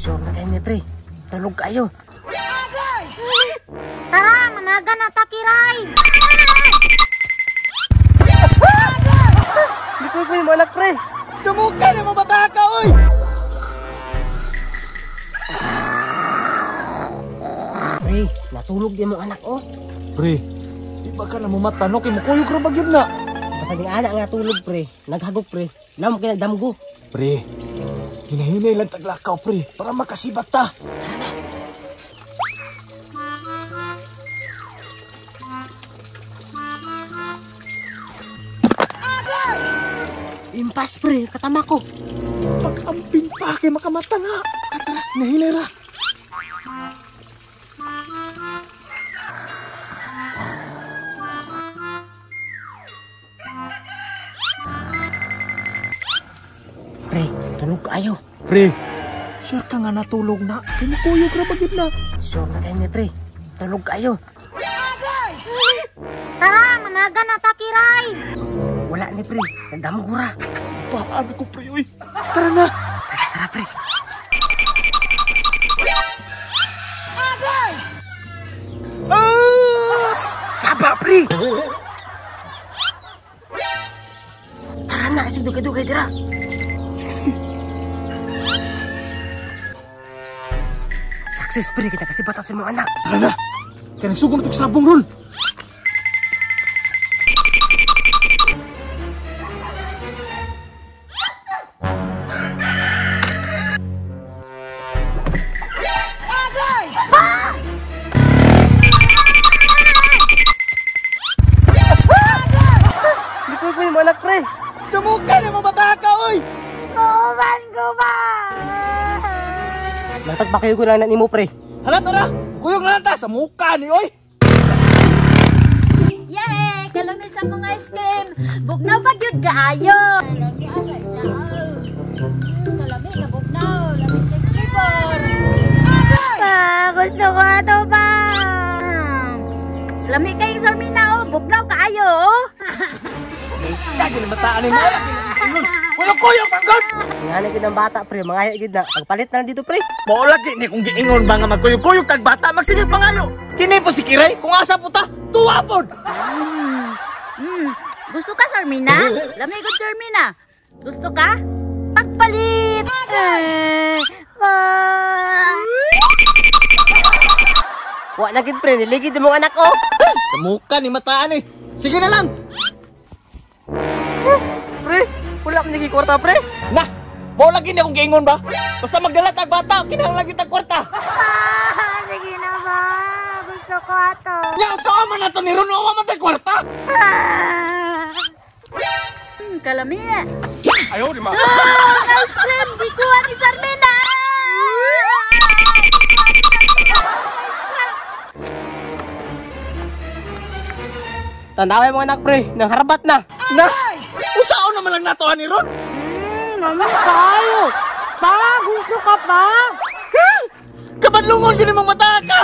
Sure na kayo ni pre. Tulog kayo. Tara, managa na ta Kiray. Hindi ko yung anak pre. Sa mukha na mabata ka, oy! Pre, natulog di mong anak oh. Pre, di ba ka na mumata no? Kay mukuyog ra ba gyud na? Basta ding anak nga tulog pre. Naghagok pre. Lam kay nagdamgo. Pre, hinahinay lang taglakaw pre para makasibat ta. Impas pre, katama ko. Pag-amping pa kay makamata nga. Tara, hinahinay ra. Pre, tulog kayo. Pre, sure ka nga natulog na. Kay mukuyog ra ba gyud na? Sure na kayo ni pre. Tulog kayo. Tara, managa na ta Kiray. Wala ni pre, nagdamgo ra. Paano ko pre, oy? Tara na. Tara, tara pre. Ah! Saba pre. Tara na, isig dugay-dugay dira. Sige, sige. Success pre, kita kasi bata sa mong anak. Tara na. Kaya nagsugong na sabong ron. Hindi ko yung anak pre. Sa mukha na mabata ka, oy! Kuman ko ba? Natagpakayo ko lang na nimo pre. Hala, tara! Kuyog na lang ta! Sa mukha ni, oy! Yay! Kalami sa mong ice cream. Bugnaw pa gyud kaayo. Kalami aray na. Kalami ka bugnaw. Lami kay flavor. Pa, gusto ko ato pa. Lami kay Sarmina oh, bugnaw kaayo oh. Kaya na mataan ni mo. Kuyog-kuyog, manggod! Nga na gid ang bata pre, mangayo gid na. Pagpalit na lang dito pre. Mao lagi ni kung giingon ba nga magkuyog-kuyog tag bata, magsigig pangayo. Kini po si Kiray, kung asa po ta, tuwa pod. Gusto ka Sarmina? Lami gud Sarmina. Gusto ka? Pagpalit. Eh, pa. Wa na gid pre, niligid imong anak oh. Sa mukha ni mataan eh. Sige na lang. Pre, wala ko naging kwarta pre. Nah, mao lagi ni kung giingon ba? Basta magdala tag bata, kinahanglan gyud tag kwarta. Ah, sige na ba? Gusto ko ato. Nya sa man nato ni Ron, wa man tay kwarta. Ah. Kalami. Ayo di ma. Ah, ice cream gikuha ni Sarmina. Tandaway mo anak pre, nang harabat na. Na, usaon naman lang nato ani Ron? Naman tayo. Pa, gusto ka pa? Kabadlungon gyud imong mata ka.